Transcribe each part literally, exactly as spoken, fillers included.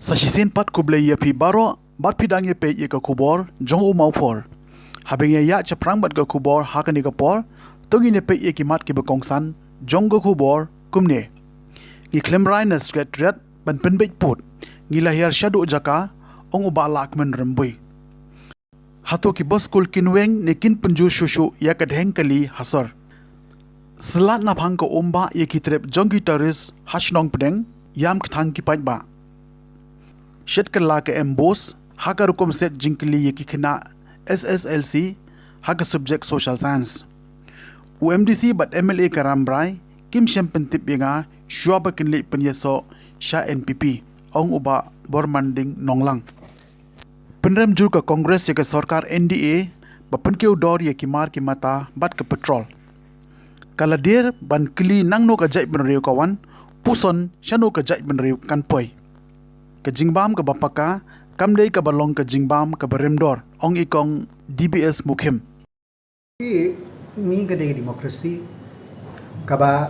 Sa shisien pat khublei ïa phi baroh, bad phi dang ïa peit ïa ka khubor jong u Mawphor. Haba ngin ïa ïaid shaphrang bad ka khubor ha kane ka por, to ngin ïa peit ïa ki mat kiba kongsan jong ka khubor kumne. Ngi khlem rai na sriat riat ban pynbeit pud, ngi la hiar shaduh jaka, ong u Bah Lahkmen Rymbui. Hato ki bos skul kin weng ne kin pynjur shuh shuh ïa ka dheng kali ha sor? Slat na phang ka um bah ïa ki trep jong ki tourist ha shnong pdeng, ïam kthang ki paidbah. Shet kylla ka MBOSE ha ka rukom set jingkylli ïa ki khynnah SSLC ha ka subject Social Science. U MDC bad MLA ka Rambrai kim shym pyntip ïa nga shuwa ba kin leit pynïasoh sha NPP, ong u Bah Bormanding Nonglang. Pynrem jur ka Congress ïa ka sorkar NDA ba pynkiew dor ïa ki mar ki mata bad ka petrol. Ka la dier ban kylli nangno ka jaitbynriew ka wan, puson shano ka jaitbynriew kan poi. Ka jingbam kaba paka kam dei kaba long ka jingbam kaba rem dor, ong i Kong DBS Mukhim. Ngi ka dei demokrasi kaba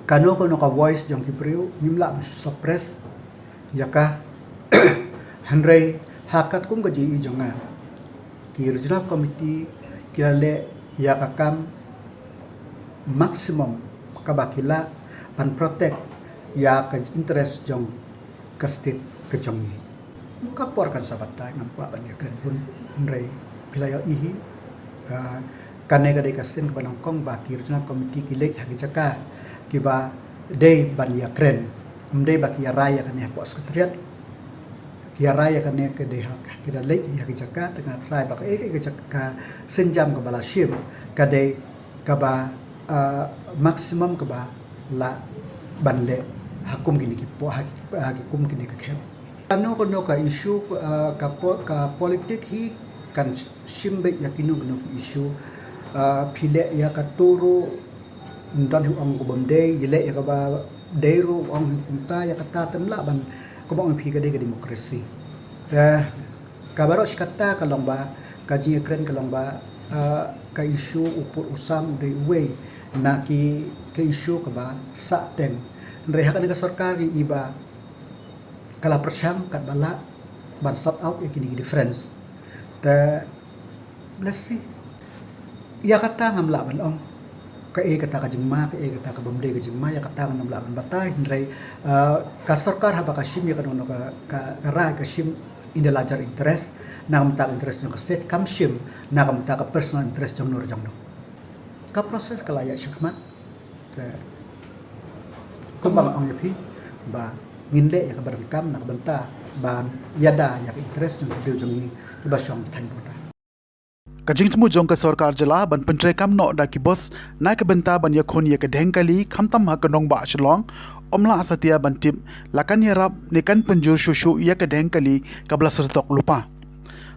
kano kano ka voice jong ki briew ngim lah ban suppress ïa ka. Hynrei ha katkum ka jingïohi jong nga, ki regional committee ki la leh ïa ka kam maximum kaba ki lah ban protect ïa ka interest jong ka state ka jong ngi. Ka por kan sa batai, ngam kwah ban ïakren bun, hynrei phi la ïohi hi, ah, kane ka dei ka sien kaba nyngkong ba ki regional committee ki leit ha ki jaka kiba dei ban ïakren. Ym dei ba ki ïarai ïa kane hapoh secretariat. Ki ïarai ïa kane ka dei ha ki da leit ïa ki jaka, te nga trai ba ka, eh, ka jaka, ka sienjam kaba la shim ka dei kaba, ah, maximum kaba lah ban leh ha kum kine ki po, ha ki, ha ki kum kine ka khem. Kano kano ka issue, ah, ka po-, ka politik hi kan shim beit ïa kino kino ki issue. Ah, phi leh ïa kato ruh don hi ong ka bym dei, ïa leh ïa kaba dei ruh ong hi kumta, ïa kata te ym lah ban, kumba ong phi ka dei ka demokrasi. Te ka baroh shi katta ka long ba, ka jingïakren ka long ba, ah, ka issue u pud u sam u dei uwei na ki, ka issue kaba sah teng. Hynrei ha kane ka sorkar ngi i ba ka la pyrshang katba lah ban sort out ïa kine ki difference. Te let's see. Ïa kata ngam lah ban ong kaei kata ka jingma, kaei kata ka bym dei ka jingma, ïa kata ngam lah ban batai, hynrei, ah, ka sorkar haba ka shim ïa kano kano ka, ka, ka rai ka shim in the larger interest, na ka bynta ka interest jong ka state, kam shim na ka bynta ka personal interest jong no jong no. Ka process ka la ïaid shakhmat. Te kumba nga ong ïa phi ba ngin leh ïa kaba donkam na ka bynta ban ïada ïa ka interest jong ki briew jong ngi kiba shong thaiñ border. Ka jingthmu jong ka sorkar jylla ban pyntreikam noh da ki bos na ka bynta ban ïakhun ïa ka dheng kali khamtam ha ka nongbah Shillong, ym lah satia ban tip la kan ïarap ne kan pynjur shuh shuh ïa ka dheng kali kaba la syrtok lypa.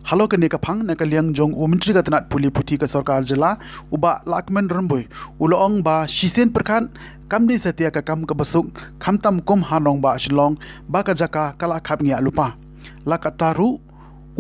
Halor kane ka phang, na ka liang jong u Myntri ka tnat pule puthi ka sorkar jylla, u Bah Lahkmen Rymbui, u la ong ba shisien pyrkhat kam dei satia ka kam kaba suk, khamtam kum ha nongbah Shillong ba ka jaka ka la khapngiah lypa. La katta ruh,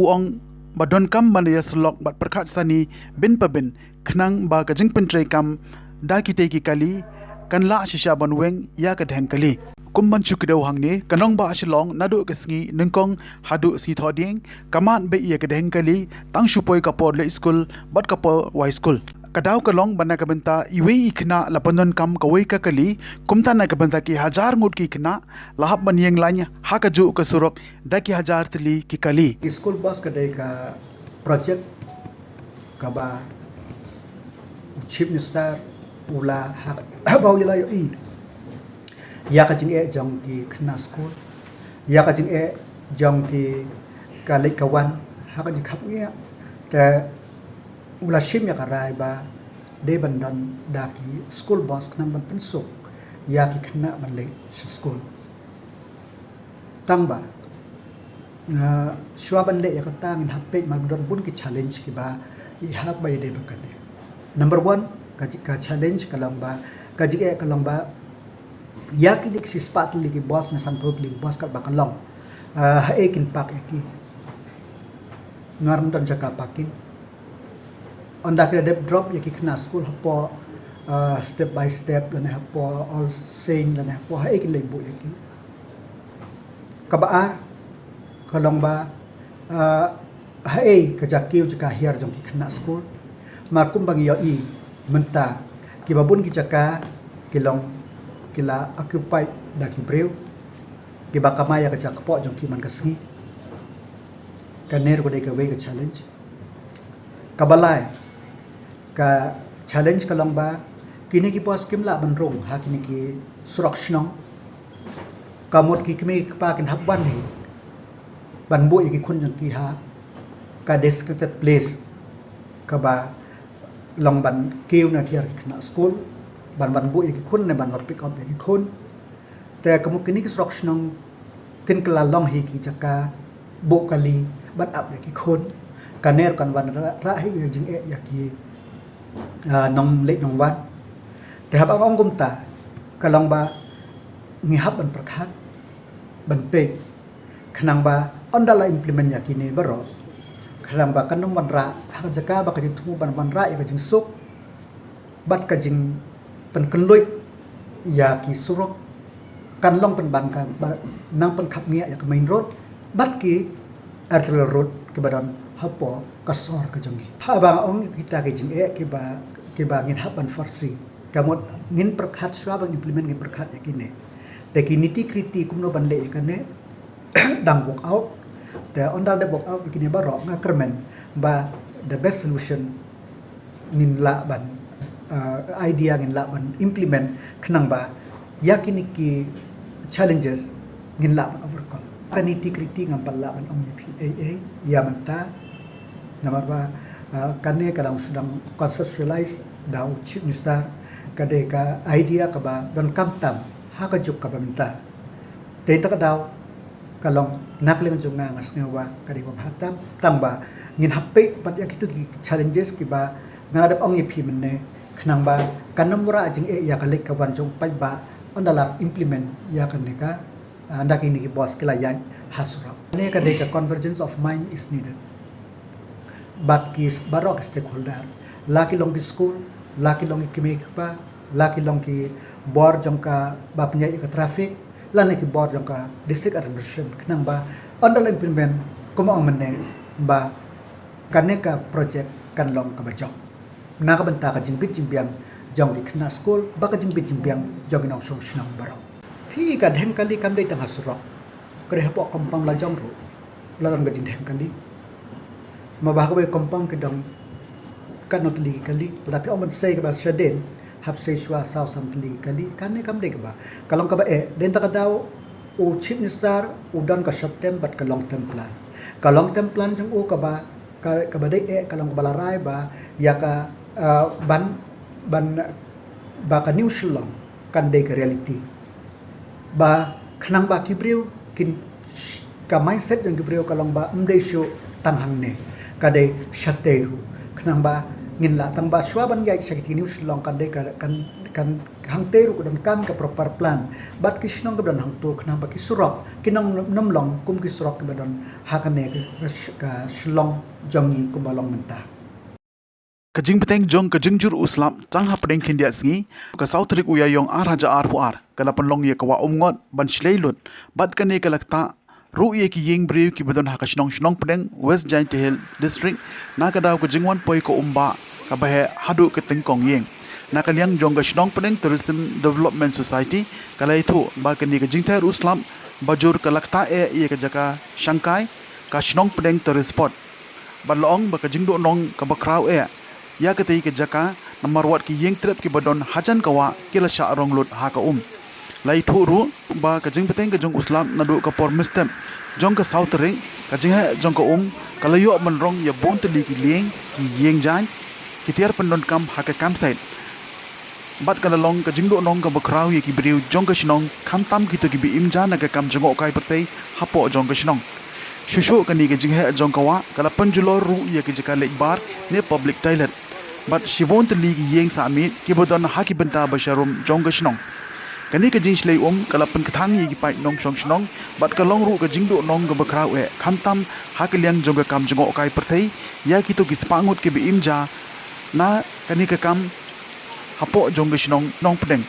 u ong ba donkam ban ïasyllok bad pyrkhat sani bin pa bin, khnang ba ka jingpyntreikam da kitei ki kali kan lah shisha ban weng ïa ka dheng kali. Kum ban shu kdew hangne, ka nongbah Shillong naduh ka sngi nyngkong haduh sngi thohdieng ka mad beit ïa ka dheng kali, tang shu poi ka por leit skul bad ka por wai skul. Ka daw ka long ba na ka bynta iwei i khynnah la pyndonkam kawei ka kali, kumta na ka bynta ki hajar ngut ki khynnah la hap ban ïeng lain ha kajuh ka surok da ki hajar tylli ki kali. Ki school bus ka dei ka project kaba u Chief Minister u la ha, haba u la ïohi ïa ka jingeh jong ki khynnah skul, ïa ka jingeh jong ki ka leit ka wan ha ka jingkhapngiah, te u la shim ïa ka rai ba dei ban don da ki school bus khnang ban pynsuk ïa ki khynnah ban leit sha skul. Tang ba, ah, shuwa ban leh ïa kata ngin hap peit ba don bun ki challenge kiba i hap ba ïadei bad kane. Number one, ka ji-, ka challenge ka long ba, ka jingeh ka long ba ïa kine ki shispah tylli ki bus ne sanphew tylli ki bus katba ka long, ah, haei kin park ïa ki? Namar ym don jaka parking. Ynda ki la dep drop ïa ki khynnah skul hapoh, ah, Step by Step lane hapoh All Saint lane hapoh, haei kin leit buh ïa ki? Kaba ar ka long ba, ah, haei ka jaka kiew jaka hiar jong ki khynnah skul. Mar kumba ngi ïohi mynta, kiba bun ki jaka ki long ki la occupy da ki briew kiba kamai ïa ka jaka kpoh jong ki man ka sngi. Kane ruh ka dei kawei ka challenge. Kaba lai ka challenge ka long ba kine ki bos kim lah ban rung ha kine ki surok shnong. Ka mut ki kmie ki kpa kin hap wan hi ban buh ïa ki khun jong ki ha ka designated place kaba long ban kiew na thiar ki khynnah skul, ban, ban buh ïa ki khun ne ban, ban pick up ïa ki khun. Te ka mut kine ki surok shnong kin kylla long hi ki jaka buh kali ban ap ïa ki khun. Kane ruh kan wanrah hi ïa jingeh ïa ki, ah, nongleit nongwan. Te haba nga ong kumta ka long ba ngi hap ban pyrkhat ban peit khnang ba ynda la implement ïa kine baroh, khnang ba kan ym wanrah ha ka jaka ba ka jingthmu ban wanrah ïa ka jingsuk bad ka jingpynkhlaiñ ïa ki surok, kan long pynban ka ba nang pynkhapngiah ïa ka main road bad ki arterial road kiba don hapoh ka sor ka jong ngi. Haba nga ong kita ki jingeh kiba, kiba ngin hap ban foresee, ka mut ngin pyrkhat shuwa ban implement, ngin pyrkhat ïa kine. Te ki nitty gritty kumno ban leh ïa kane dang work out. Te ynda dep work out ïa kine baroh, nga kyrmen ba the best solution ngin lah ban, uh, idea ngin lah ban implement khnang ba ïa kine ki challenges ngin lah ban overcome. Ka nitty gritty ngam pat lah ban ong ïa phi ei ei ïa mynta, namar ba, uh, kane ka dang shu dang conceptualize da u Chief Minister, ka dei ka idea kaba donkam tam ha ka juk kaba mynta. Te ynda ka daw ka long na ka liang jong nga, nga sngew ba ka dei kaba bha tam, tang ba ngin hap peit pat ïa kito ki challenges kiba nga la dep ong ïa phi mynne, khnang ba kan ym wanrah jingeh ïa ka leit ka wan jong paidbah ynda la implement ïa kane ka, ah, ynda kine ki bos ki la ïaid ha surok. Ne ka dei ka convergence of mind is needed. Bad ki s-, baroh ki stakeholder, la ki long ki skul, la ki long ki kmie ki kpa, la ki long ki bor jong kaba pynïaid ïa ka traffic, lane ki bor jong ka district administration, khnang ba ynda la implement, kumba ong mynne, ba kane ka project kan long kaba jop na ka bynta ka jingbit jingbiang jong ki khynnah skul bad ka jingbit jingbiang jong ki nongshong shnong baroh. Phi, ka dheng kali kam dei tang ha surok, ka dei hapoh compound la jong ruh la don ka jingdheng kali. Maba ha kawei compound ki don katno tylli ki kali, lada phi ong ban sei kaba shadien, hap sei shuwa saw san tylli ki kali. Kane kam dei kaba, ka long kaba eh. Dei ynda ka daw u Chief Minister u don ka short term bad ka long term plan. Ka long term plan jong u kaba, ka, kaba dei eh, ka long kaba la rai ba ïa ka, ah, ban, ban, ba ka New Shillong kan dei ka reality. Ba khnang ba ki briew kin sh-, ka mindset jong ki briew ka long ba ym dei shuh tang hangne, ka dei shatei ruh. Khnang ba ngin lah tang ba shuwa ban ïaid sha kiti ki New Shillong kan dei ka, kan, kan hangtei ruh ka donkam ka proper plan bad ki shnong kiba don hangto, khnang ba ki surok kin ym, ym long kum ki surok kiba don ha kane ka, ka sh-, ka Shillong jong ngi kumba long mynta. Ka jingbteng jong ka jingjur u slap tang hapdeng khyndiat sngi, ka saw tarik u Ïaïong ar hajar arphew ar, ka la pynlong ïa ka wah umngot ban shlei lut, bad kane ka la ktah ruh ïa ki ïing briew kiba don ha ka shnong Shnongpdeng, West Jaintia Hills District, na ka daw ka jingwan poi ka umbah kaba heh haduh ka tyngkong ïing. Na ka liang jong ka Shnongpdeng Tourism Development Society, ka la ïathuh ba kane ka jingther u slap bajur ka la ktah eh ïa ka jaka shangkai ka Shnongpdeng Tourist Spot. Bad la ong ba ka jingduh nong kaba khraw eh ïa katei ka jaka, namar wat ki ïing trep kiba don hajan ka wah ki la shah rong lut ha ka um. La ïathuh ruh ba ka jingbteng ka jong u slap naduh ka por mynstep jong ka saw tarik, ka jingheh jong ka um ka la ïoh ban rong ïa bun tylli ki lieng, ki ïing jaiñ, ki tiar pyndonkam ha ka campsite. Bad ka la long ka jingduh nong kaba khraw ïa ki briew jong ka shnong, khamtam kito kiba im ja na ka kam jngohkai pyrthei hapoh jong ka shnong. Shuh shuh kane ka jingheh jong ka wah ka la pynjulor ruh ïa ka jaka leit bar ne public toilet bad shibun tylli ki ïing sah miet kiba don ha ki bynta ba sharum jong ka shnong. Kane ka jingshlei um ka la pynkthang ïa ki paid nongshong shnong bad ka long ruh ka jingduh nong kaba khraw eh, khamtam ha ka liang jong ka kam jngohkai pyrthei ïa kito ki spah ngut kiba im ja na kane ka kam hapoh jong ka shnong Nongpdeng.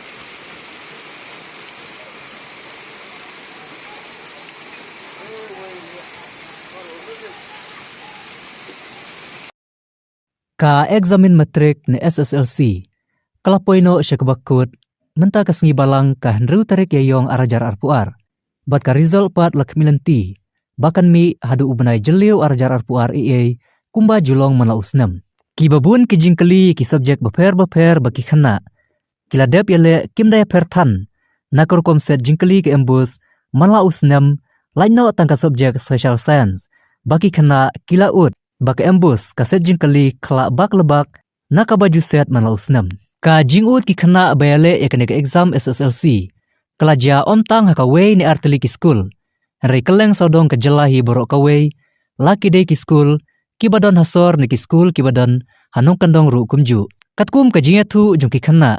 Ka eksamin matrik ne S S L C ka la poi noh sha kaba kut mynta ka sngi Balang, ka hynriew tarik Ïaïong ar hajar arphew ar, bad ka result pat la khmih lynti ba kan mih haduh u bnai Jylliew ar hajar arphew ar, ei ei kumba ju long man la u snem. Kiba bun ki jingkylli ki subject bapher bapher ba ki khynnah ki la dep ïaleh kim da ïapher than na ka rukom set jingkylli ka MBOSE man la u snem, lait noh tang ka subject Social Science, ba ki khynnah ki la ud ba ka MBOSE ka set jingkylli ka la bak la bak na kaba ju set man la u snem. Ka jingud ki khynnah ba ïaleh ïa kane ka exam S S L C ka la jia ym tang ha kawei ne ar tylli ki skul, hynrei kylleng sawdong ka jylla hi baroh kawei, la ki dei ki skul kiba don ha sor ne ki skul kiba don ha nongkyndong ruh kumjuh. Katkum ka jingïathuh jong ki khynnah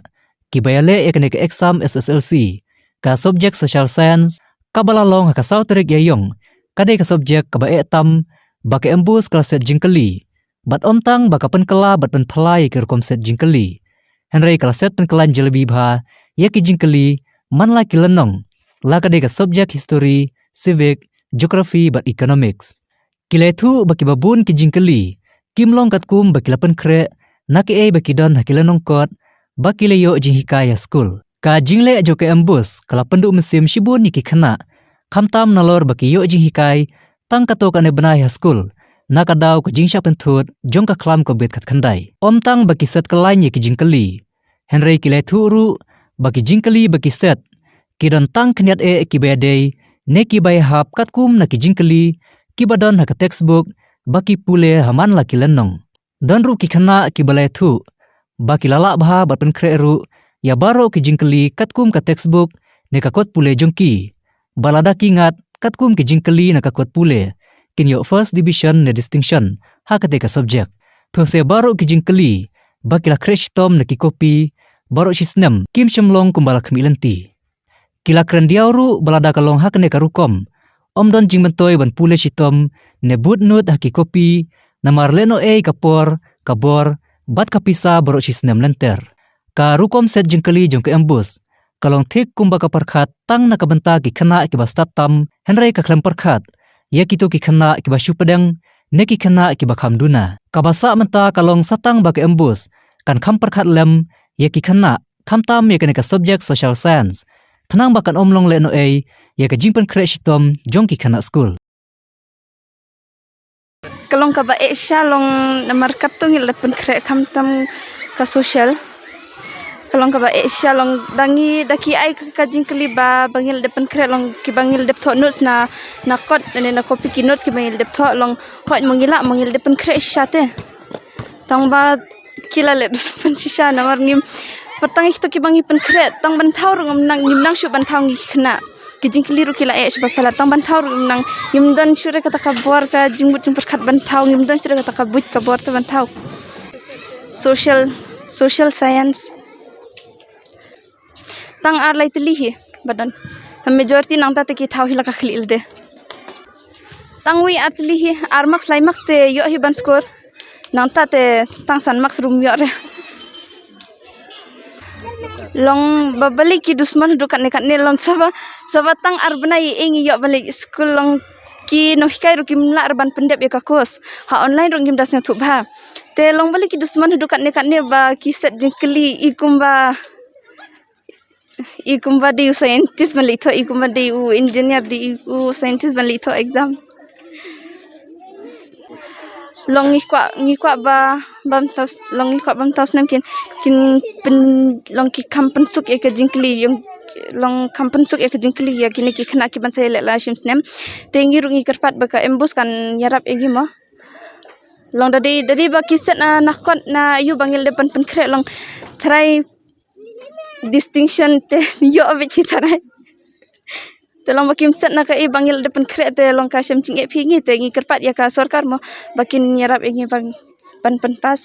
kiba ïaleh ïa kane ka exam S S L C, ka subject Social Science kaba la long ha ka saw tarik Ïaïong ka dei ka subject kaba eh tam ba ka MBOSE ka la set jingkylli, bad ym tang ba ka pynkylla bad pynphylla ïa ki rukom set jingkylli, hynrei ka la set pynkylla jlebi bha ïa ki jingkylli man la ki lynnong, la ka dei ka subject History, Civic, Geography bad Economics. Ki la ïathuh ba kiba bun ki jingkylli kim long katkum ba ki la pynkhreh na kaei ba ki don ha ki lynnong kot ba ki la ïoh jinghikai ha skul. Ka jingleh jong ka MBOSE ka la pynduh mynsiem shibun ïa ki khynnah, khamtam nalor ba ki ïoh jinghikai tang katto katne bnai ha skul na ka daw ka jingshah pynthut jong ka khlam Covid khatkhyndai. Ym tang ba ki set kyllain ïa ki jingkylli, hynrei ki la ïathuh ruh ba ki jingkylli ba ki set ki don tang khyndiat eh kiba ïadei ne kiba ïahap katkum na ki jingkylli kiba don ha ka textbook ba ki pule ha man la ki lynnong. Don ruh ki khynnah kiba la ïathuh ba ki la lah bha bad pynkhreh ruh ïa baroh ki jingkylli katkum ka textbook ne ka kot pule jong ki, ba lada ki ngat katkum ki jingkylli na ka kot pule kin ïoh first division ne distinction ha katei ka subject. Pynshai baroh ki jingkylli ba ki la khreh shitom na ki kopi baroh shisnem kim shym long kumba la khmih lynti. Ki la kren diaw ruh ba lada ka long ha kane ka rukom, ym don jingmyntoi ban pule shitom ne bud nud ha ki kopi, namar lehnohei ka por, ka bor bad ka pisa baroh shisnem lynter. Ka rukom set jingkylli jong ka MBOSE ka long thik kumba ka pyrkhat tang na ka bynta ki khynnah kiba stad tam, hynrei ka khlem pyrkhat ïa kito ki khynnah kiba shu pdeng ne ki khynnah kiba kham duna. Kaba sah mynta ka long sa tang ba ka MBOSE kan kham pyrkhat lem ïa ki khynnah, khamtam ïa kane ka subject Social Science, khnang ba kan ym long lehnohei ïa ka jingpynkhreh shitom jong ki khynnah skul. Ka long kaba eh shisha long namar katto ngi la pynkhreh khamtam ka social. Ka long kaba eh shisha long da ngi da ki ai ka jingkylli ba ba ngi la dep pynkhreh long kiba ngi la dep thoh notes na na kot ne na kopi ki notes kiba ngi la dep thoh long hooid mo ngi lah mo ngi la dep pynkhreh shisha te. Tang ba ki la leh dushman shisha namar ngim pat tang ïa kito kiba ngi pynkhreh tang ban thaw ruh ngim nang ngim nang shuh ban thaw ngi khynnah. Ki jingkylli ruh ki la eh shuh ba pala tang ban thaw ruh ngim nang ngim don shuh re kata ka bor ka jingmut jingpyrkhat ban thaw ngim don shuh re kata ka buit ka bor te ban thaw. Social, social science. Tang ar lai tylli hi ba don. Majority nangta te ki thaw hi la ka khlieh lade. Tang wi ar tylli hi ar marks lai marks te ïoh hi ban score. Nangta te tang san marks ruh ym ïoh re. Long ba balei ki dushman haduh katne katne long saba saba tang ar bnai ïa ngi ïoh ban leit skul long ki nonghikai ruh kim lah re ban pyndep ïa ka course. Ha online ruh ngim da sngewthuh bha. Te long balei ki dushman haduh katne katne ba ki set jingkylli i kumba i kumba dei u scientist ban leit thoh i kumba dei u engineer dei u scientist ban leit thoh exam. Long ngi kwah ngi kwah ba bam taw long ngi kwah bam taw snem kin kin pyn long ki kham pynsuk ïa ka jingkylli ïong long kham pynsuk ïa ka jingkylli ïa kine ki khynnah kiban sa ïaleh la shim snem. Te ngi ruh ngi kyrpad ba ka MBOSE kan ïarap ïa ngi mo. Long da dei da dei ba ki set na na kot na ïu ba ngi la dep ban pynkhreh long trai distinction te ïoh beit ki trai. Te long ba kim set na kaei ba ngi la dep pynkhreh te long ka shem jingeh phi ngi te ngi kyrpad ïa ka sorkar mo ba kin ïarap ïa ngi ban ban pynpass.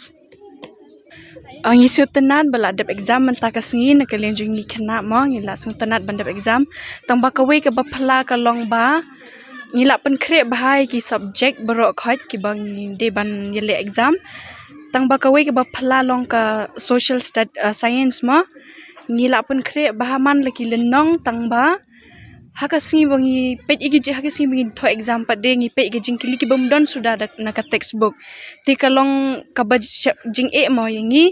Ah, ngi sngewtynnat ba la dep exam mynta ka sngi na ka liang jong ngi khynnah mo ngi la sngewtynnat ban dep exam. Tang ba kawei kaba phylla ka long ba ngi la pynkhreh bha ïa ki subject baroh khoit kiba ngi dei ban ïaleh exam. Tang ba kawei kaba phylla long ka social stud, ah, science mo. Ngi la pynkhreh bha man la ki lynnong tang ba Ha ka sngi ba ngi peit ïa ki ji-, ha ka sngi ba ngi thoh exam pat de ngi peit ïa ki jingkylli ki bym don suda da, na ka textbook. Te ka long kaba jingeh mo ïa ngi.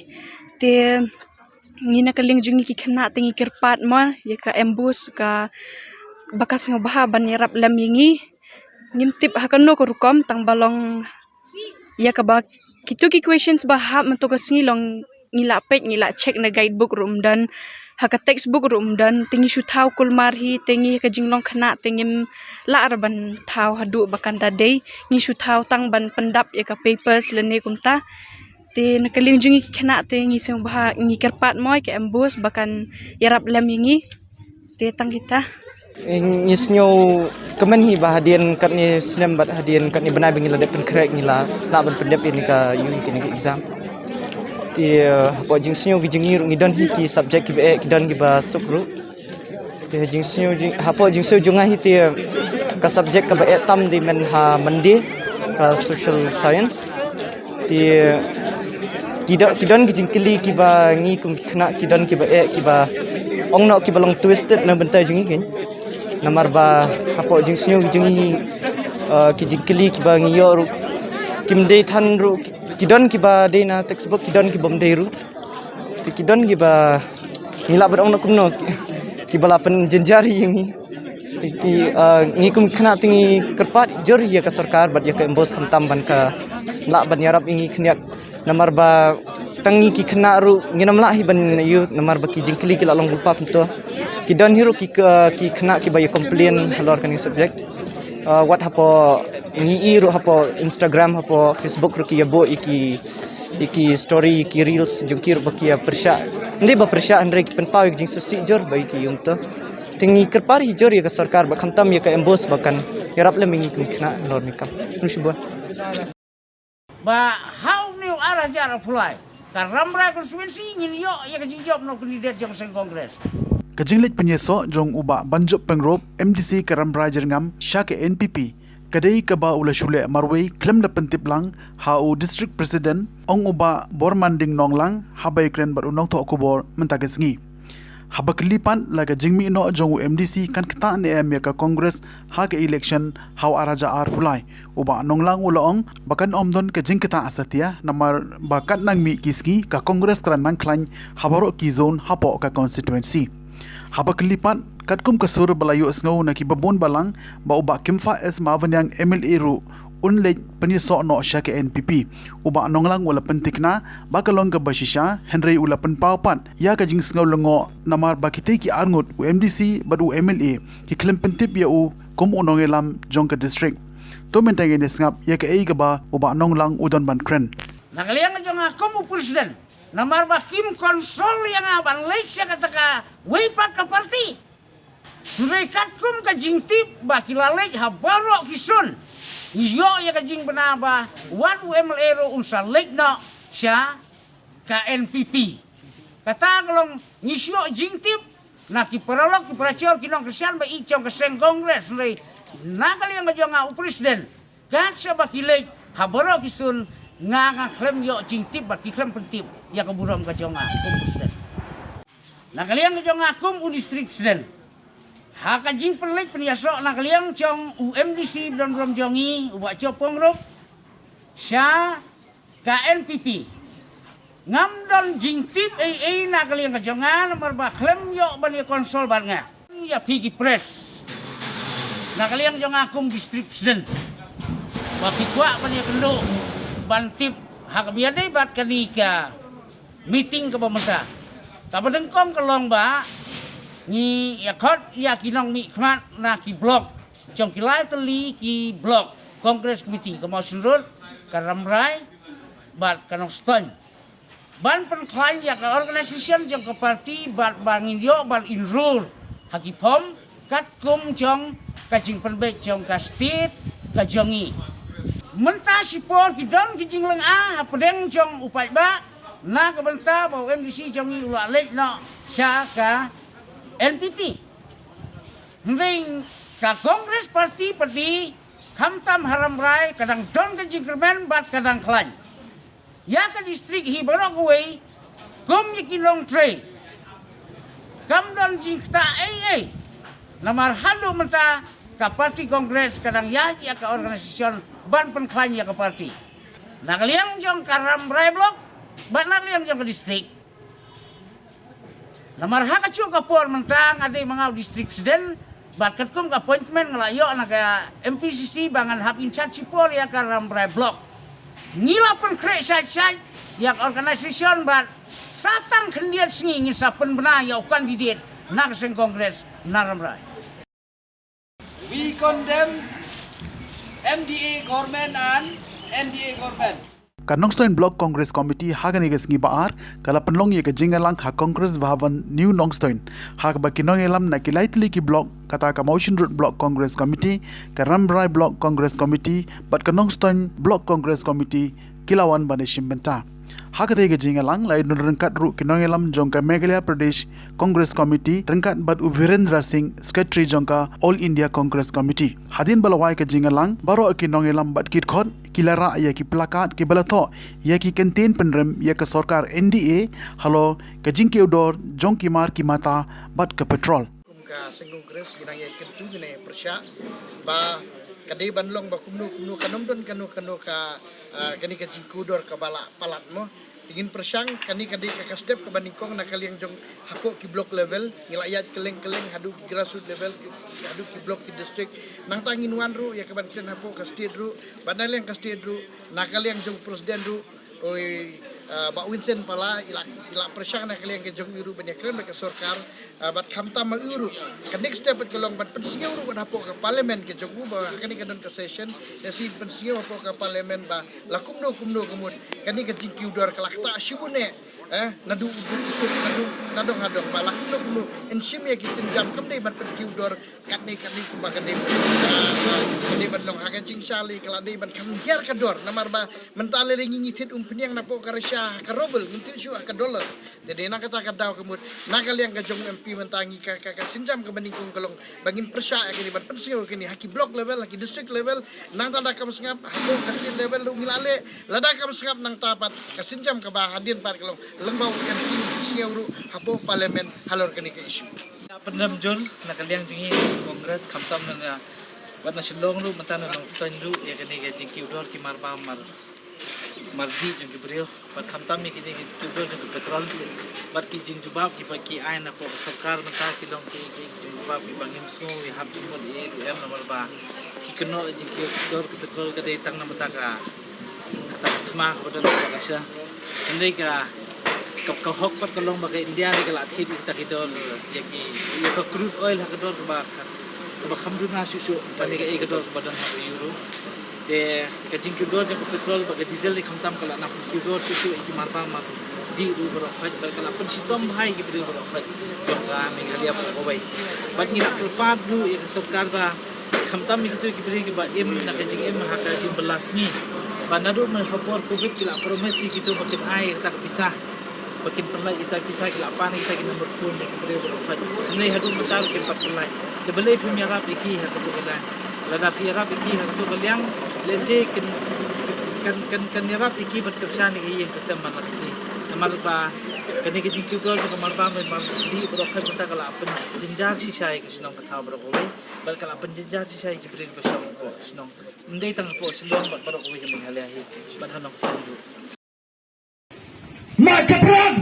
Te ngi na ka liang jong ngi ki khynnah te ngi kyrpad mo ïa ka MBOSE ka ba ka sngewbha ban ïarap lem ïa ngi. Ngim tip ha kano ka rukom tang ba long ïa kaba kito ki questions ba hap mynta ka sngi long ngi la peit ngi la check na guidebook ruh ym don, ha ka textbook ruh ym don, te ngi shu thaw kulmar hi, te ngi ha ka jinglong khynnah te ngim lah ruh ban thaw haduh ba kan da dei, ngi shu thaw tang ban pyndap ïa ka papers lane kumta. Te na ka liang jong ngi ki khynnah te ngi sngewbha ngi kyrpad mo ïa ka MBOSE ba kan ïarap lem ïa ngi. Te tang kita. Ngi sngew kmen hi ba hadien katne snem bad hadien katne bnai ba ngi la dep pynkhreh ngi la lah ban pyndep ïa kane ka, ïa kane ka exam. Te hapoh jingsngew ki jong ngi ruh ngi don hi ki subject kiba eh, ki don kiba suk ruh. Te jingsngew jing, hapoh jingsngew jong nga hi te ka subject kaba eh tam dei men ha Monday, ka social science. Te ki don, ki don ki jingkylli kiba ngi kum ki khynnah ki don kiba eh, kiba ong noh kiba long twisted na bynta jong ngi keiñ. Namar ba hapoh jingsngew jong ngi, eh, ki jingkylli kiba ngi ïoh ruh kim dei than ruh, ki, ki don kiba dei na textbook, ki don kibym dei ruh. Te ki don kiba ngi lah ban ong noh kumno, ki, kiba la pynjynjar ïa ngi. Te ki, ah, ngi kum khynnah te ngi kyrpad jur ïa ka sorkar bad ïa ka MBOSE khamtam ban ka lah ban ïarap ïa ngi khyndiat. Namar ba tang ngi ki khynnah ruh ngin ym lah hi ban ïoh namar ba ki jingkylli ki la long lypa kumto. Ki don hi ruh ki, ki khynnah kiba ïa complain halor kane ka subject. Ah, wat hapoh ngi i ruh hapoh Instagram, hapoh Facebook ruh ki ïa buh ïa ki, ïa ki story, ïa ki reels jong ki ruh ba ki ïa pyrshah. Ym dei ba pyrshah hynrei ki pynpaw ïa ki jingsngewsih jur ba ïa ki ïa kumto. Te ngi kyrpad hi jur ïa ka sorkar bad khamtam ïa ka MBOSE ba kan ïarap lem ïa ngi kum ki khynnah halor kane ka kam. Khublei shibun. Ba ha une u ar hajar arphew lai ka Rambrai constituency ngin ïoh ïa ka jingjop na u candidate jong ka seng Congress. Ka jingleit pynïasoh jong u Bah Banjop Pyngrope, MDC ka Rambrai Jyrngam sha ka NPP, ka dei kaba u la shu leh marwei khlem da pyntip lang ha u District President, ong u Bah Bormanding Nonglang haba ïakren bad u nongthoh khubor mynta ka sngi. Haba kylli pat la ka jingmih noh jong u MDC kan ktah ne em ïa ka Congress ha ka election ha u ar hajar arphew lai, u Bah Nonglang u la ong ba kan ym don ka jingktah satia namar ba katba nang mih ki sngi ka Congress ka la nang khlaiñ ha baroh ki zone hapoh ka constituency. Haba kylli pat katkum ka sur ba la ïohsngew na kiba bun balang ba u Bah Kymphah S Mawbaniang MLA ruh un leit pynïasoh noh sha ka NPP, u Bah Nonglang u la pynthikna ba ka long kaba shisha hynrei u la pynpaw pat ïa ka jingsngew lyngngoh namar ba kitei ki arngut u MDC bad u MLA ki khlem pyntip ïa u kum u nongïalam jong ka district. To mynta ngin ïa sngap ïa kaei kaba u Bah Nonglang u don ban kren. Na ka liang jong nga kum u president namar ba kim consult ïa nga ban leit sha kata kawei pat ka party. Hynrei katkum ka jingtip ba ki la leit ha baroh ki zone, ngi ïoh ïa ka jingbna ba wat u MLA ruh un sa leit noh sha ka NPP. Kata ka long ngi shu ïoh jingtip na ki paralok ki parajor ki nongkyrshan ba ïeit jong ka seng Congress, hynrei na ka liang ka jong nga u president, kat shaba ki leit ha baroh ki zone nga nga khlem ïoh jingtip bad ki khlem pyntip ïa ka burom ka jong nga kum u president. Na ka liang ka jong nga kum u district president, ha ka jingpynleit pynïasoh na ka liang jong u MDC ba don burom jong ngi u Bah Jop Pyngrope sha ka NPP, ngam don jingtip ei ei na ka liang ka jong nga namar ba khlem ïoh ban ïa consult bad nga. Ïa phi ki press, na ka liang jong nga kum district president, ba phi kwah ban ïa kynduh ban tip ha kaba ïadei bad kane ka meeting kaba mynta. Kaba nyngkong ka long ba ngi ïa khot ïa ki nongmihkhmat na ki block jong ki lai tylli ki block Congress committee ka Mawshynrut, ka Rambrai bad ka Nongstoiñ ban pynkhlaiñ ïa ka organisation jong ka party bad ba ngin ïoh ban enroll ha ki form katkum jong ka jingpynbeit jong ka state ka jong ngi. Mynta shipor ki don ki jinglynga hapdeng jong u paidbah na ka bynta ba u MDC jong ngi u la leit noh sha ka NPP. Hynrei ka Congress party pat de khamtam ha Rambrai ka dang don ka jingkyrmen bad ka dang khlaiñ. Ïa ka district hi baroh kawei kum ïa ki nongtrei kam don jingktah ei ei. Namar haduh mynta ka party Congress ka dang ïaid ïa ka organisation ban pynkhlaiñ ïa ka party. Na ka liang jong ka Rambrai Block bad na ka liang jong ka district. Namar ha kajuh ka por mynta nga dei ma nga u district president bad katkum ka appointment nga la ïoh na ka M P C C ba ngan hap in charge shipor ïa ka Rambrai Block. Ngi la pynkhreh shai shai ïa ka organisation bad sa tang khyndiat sngi ngin sa pynbna ïa u candidate na ka seng Congress na Rambrai. We condemn M D A government and N D A government. Ka Nongstoiñ Block Congress Committee ha kane ka sngi ba ar ka la pynlong ïa ka jingïalang ha Congress Bhavan New Nongstoiñ, ha kaba ki nongïalam na ki lai tylli ki block, kata ka Mawshynrut Block Congress Committee, ka Rambrai Block Congress Committee bad ka Nongstoiñ Block Congress Committee ki la wan ban ïashim bynta. Ha katei ka jingïalang la ïadon ryngkat ruh ki nongïalam jong ka Meghalaya Pradesh Congress Committee ryngkat bad u Virendra Singh, Secretary jong ka All India Congress Committee. Hadien ba la wai ka jingïalang, baroh ki nongïalam bad ki dkhot ki la rah ïa ki plakat kiba la thoh ïa ki kyntien pynrem ïa ka sorkar N D A halor ka jingkiew dor jong ki mar ki mata bad ka petrol. Kum ka seng Congress ngi nang ïa kyntu, ngi nang ïa pyrshah ba ka dei ban long ba kumno kumno, kan ym don kano kano ka, ah, kane ka jingkiew dor kaba la palat mo. Te ngin pyrshang, kane ka dei ka, ka step kaba nyngkong na ka liang jong hapoh ki block level, ngi la ïaid kylleng kylleng haduh ki grassroots level, ki, ki, haduh ki block, ki district. Nangta ngin wan ruh ïa kaban kren hapoh ka state ruh, bad na liang ka state ruh, na ka liang jong president ruh, oi, ah, Bah Vincent Pala, i la, i la pyrshang na ka liang ka jong i ruh ban ïakren bad ka sorkar, ah, bad khamtam ma u ruh. Ka next step bad ka long ban pynsngew ruh bad hapoh ka parliament ka jong u, ba ha kane ka don ka session, da sien pynsngew hapoh ka parliament ba la kumno kumno ka mut kane ka jingkiew dor ka la ktah shibun eh, eh, naduh u duk u suk, naduh nadong hadong, ba la kumno kumno yn shim ïa ki sienjam, kam dei ban pynkiew dor katne katne kumba ka dei, ah, ka dei ban long ha ka jingshai, ka la dei ban kham hiar ka dor, namar ba mynta lei lei ngi, ngi thied umphniang napoh ka Russia ha ka ruble, ngim thied shuh ha ka dollar. Te dei na kata ka daw ka mut na ka liang ka jong M P mynta ngi ka, ka, ka sienjam kaba nyngkong ka long ba ngin pyrshah ïa kine ban pynsngew ïa kine ha ki block level, ha ki district level, nangta da kam sngap hapoh ka state level ruh ngi la leh, lada kam sngap nangta pat ka sienjam kaba hadien pat ka long lyngba u M P u pynsngew ruh hapoh parliament halor kane ka issue. Ïa pynrem jur na ka liang jong ngi Congress, khamtam na, na, wat na Shillong ruh, mynta na Nongstoiñ ruh, ïa kane ka jingkiew dor ki marbam mar, mardih jong ki briew, bad khamtam ïa kine ki jingkiew dor jong ki petrol, bad ki jingjubab kiba ki ai na ka sorkar mynta ki long ki, ki jingjubab kiba ngim sngew ïahap jingmut ïa, ïa, namar ba ki kynnoh jingkiew dor ki petrol ka dei tang na mynta ka, kata ka thma kaba don ha ka Russia. Hynrei ka, ka, ka hok pat ka long ba ka India ruh ka la thied ïa kita ki dor, ïa ki, ïa ka crude oil ha ka dor kaba, kaba kham duna shuh shuh, kane ka, ïa ka dor kaba don ha ka euro. Te ka jingkiew dor jong ka petrol bad ka diesel ruh khamtam ka la nang pynkiew dor shuh shuh ïa ki marbam mardih ruh baroh khoit, bad ka la pynshitom bha ïa ki briew baroh khoit jong ka Meghalaya baroh kawei. Bad ngi la kyrpad ruh ïa ka sorkar ba khamtam ïa kito ki briew kiba im na ka jingim ha ka jingbylla sngi. Ba naduh mynta ha por covid ki la promise ïa kito ba kin ai ïa kata ka pisa, ba kin pynlait ïa kata ka pisa, ki la pan ïa kita ki number phone ïa ki briew baroh khoit. Hynrei haduh mynta ruh kim pat pynlait. Te balei phim ïarap ïa ki ha kato ka liang? Lada phi ïarap ïa ki ha kato ka liang, lehse kin, kan, kan, kan ïarap ïa ki ban kyrshan ïa ka ïing ka sem ban la ka sngi. Namar ba kane ka jingkiew dor jong ka marbam mardih baroh khoit mynta ka la pynjynjar shisha ïa ka shnong ka thaw baroh kawei. Bad ka la pynjynjar shisha ïa ki briew ba shong hapoh shnong. Ym dei tang hapoh Shillong bad baroh kawei ka Meghalaya hi, bad ha Nongstoiñ ruh. Mach Chaprang!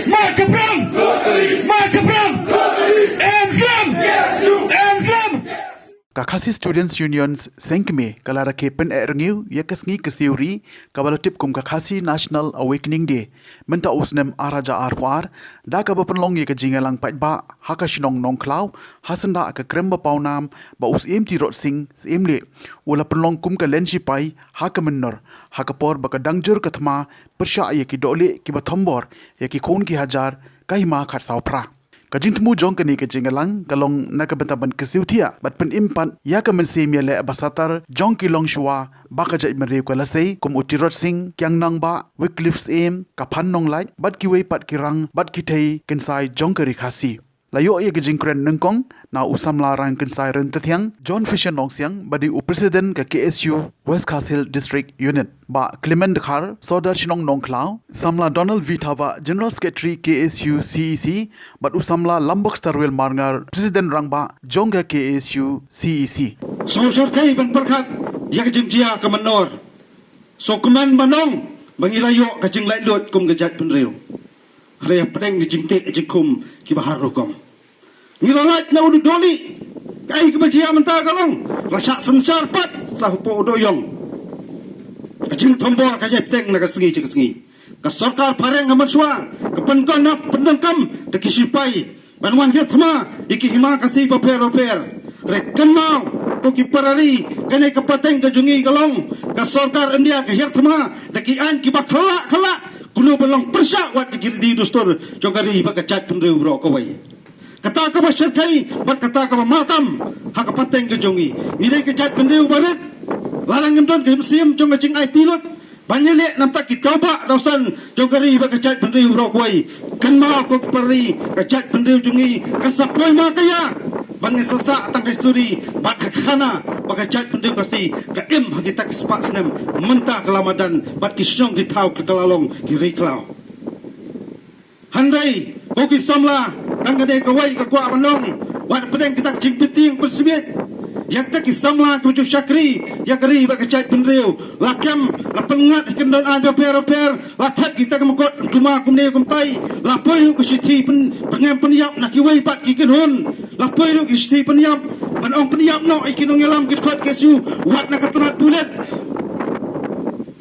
Mach Chaprang! Mach Chaprang! Em Slem! Em Slem! Ka Khasi Students Union Seng Kmie ka la rakhe pyneh rngiew ïa ka sngi kyrsiew ri kaba la tip kum ka Khasi National Awakening Day mynta u snem ar hajar arphew ar, da kaba pynlong ïa ka jingïalang paidbah ha ka shnong Nongkhlaw, ha syndah ka krem ba pawnam ba u Syiem Tirot Sing Syiem Leh u la pynlong kum ka lynshipai ha ka mynnor, ha ka por ba ka dang jur ka thma pyrshah ïa ki dohlieh kiba thombor ïa ki khun ki hajar ka hima khatsaw phra. Ka jingthmu jong kane ka jingïalang ka long na ka bynta ban kyrsiew thiah bad pynim pat ïa ka mynsiem ïaleh ba satar jong ki longshuwa ba ka jaitbynriew ka Lasei, kum u Tirot Sing Kiang Nangbah, Wycliffe Syiem, ka Phan Nonglait bad kiwei pat ki rang bad ki thei kynsai jong ka ri Khasi. La ïoh ïa ka jingkren nyngkong na u samla Rangkynsai Ryntathiang, John Fisher Nongsiang, ba dei u president ka K S U West Khasi Hills District Unit, Bah Clement Dkhar, Sordar Shnong Nongkhlaw, samla Donald V Thabah, General Secretary K S U C E C, bad u samla Lambok Starwell Marngar, president rangbah jong ka K S U C E C. Sngewbha syrkhei ban pyrkhat ïa ka jingjia ka mynnor. Sngewkmen ban ong ba ngi la ïoh ka jinglaitluid kum ka jaitbynriew. Hynrei hapdeng ka jingteh jingkhum kiba har rukom, ngi la lait na u dohlieh. Kaei kaba jia mynta ka long, la shah synshar pat sa hapoh u dohïong. Ka jingthombor ka jia bteng na ka sngi sha ka sngi. Ka sorkar phareng ha mynshuwa ka pyndonkam, pyndonkam da ki shipai ban wan hiar thma ïa ki hima Khasi bapher bapher. Hynrei kynmaw ko ki para ri, kane ka pateng ka jong ngi ka long, ka sorkar India ka hiar thma da ki aiñ kiba khlak khlak, kumno ban long pyrshah wat ïa ki riti dustur jong ka ri bad ka jaitbynriew baroh kawei. Kata kaba syrkhei bad kata kaba matam ha ka pateng ka jong ngi, ngi dei ka jaitbynriew ba rit. Lada ngim don ka mynsiem jong ka jingaiti lut ban ïaleh na bynta ki tawbah dawsan jong ka ri bad ka jaitbynriew baroh kawei, kynmaw ko ki para ri, ka jaitbynriew jong ngi kan sa poi ma ka ïa ban ngin sa sah tang ka histori bad ka khana ba ka jaitbynriew Khasi ka im ha kita ki spah snem mynta ka la madan bad ki shnong ki thaw ka la long ki ri khlaw. Hynrei ko ki samla, tang kane kawei ka kwah ban ong, wat pdeng kita ki jingpyntieng pynsmiej ïa kita ki samla kiba ju shakri ïa ka ri bad ka jaitbynriew. La kem, la pynngat ha ki kyndon aiñ bapher bapher, la thep kita ki mukotduma kumne kumtai, la poi ruh ki shithi pyn, pynngem pynïap na kiwei pat ki kynhun, la poi ruh ki shithi pynïap ban ong pynïap noh ïa ki nongïalam ki dkhot K S U wat na ka tnat pulit.